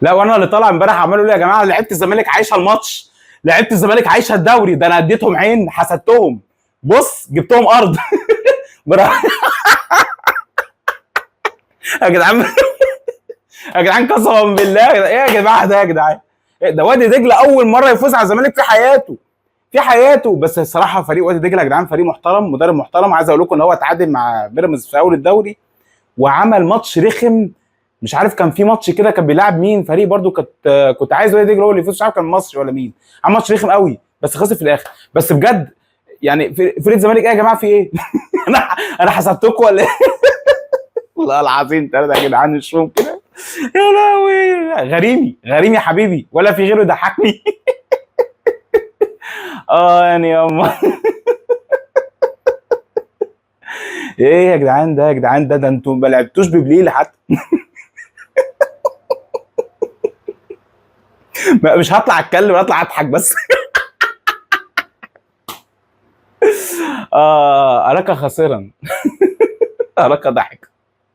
لا وانا اللي طالع امبارح عمال اقول يا جماعة لعيبة الزمالك عايشه الماتش، لعيبة الزمالك عايشه الدوري، ده انا اديتهم عين حسدتهم، بص جبتهم ارض. يا جدعان يا جدعان قسما بالله ايه يا جماعة ده، يا جدعان ده وادي دجله اول مرة يفوز على الزمالك في حياته، في حياته. بس الصراحة فريق وادي دجله يا جدعان فريق محترم، مدرب محترم. عايز اقول لكم ان هو اتعادل مع بيراميدز في اول الدوري وعمل ماتش رخم، مش عارف كان في ماتش كده كان بيلعب مين فريق برده، كنت عايز وادي دجله هو اللي يفوز، مش عارف كان مصري ولا مين، عمل ماتش رخم قوي بس خسر في الاخر. بس بجد يعني فريق الزمالك ايه يا جماعة في ايه؟ انا حسبتكم ولا ايه؟ والله العظيم ثلاثة يا جدعان مش ممكن. يا لهوي غريمي غريمي يا حبيبي، ولا في غيره يضحكني. يعني ياما. ايه يا جدعان ده، يا جدعان ده انتوا ما لعبتوش ببليله حتى. مش هطلع اتكلم، هطلع اضحك بس. اراك خاسرا. اراك ضحك.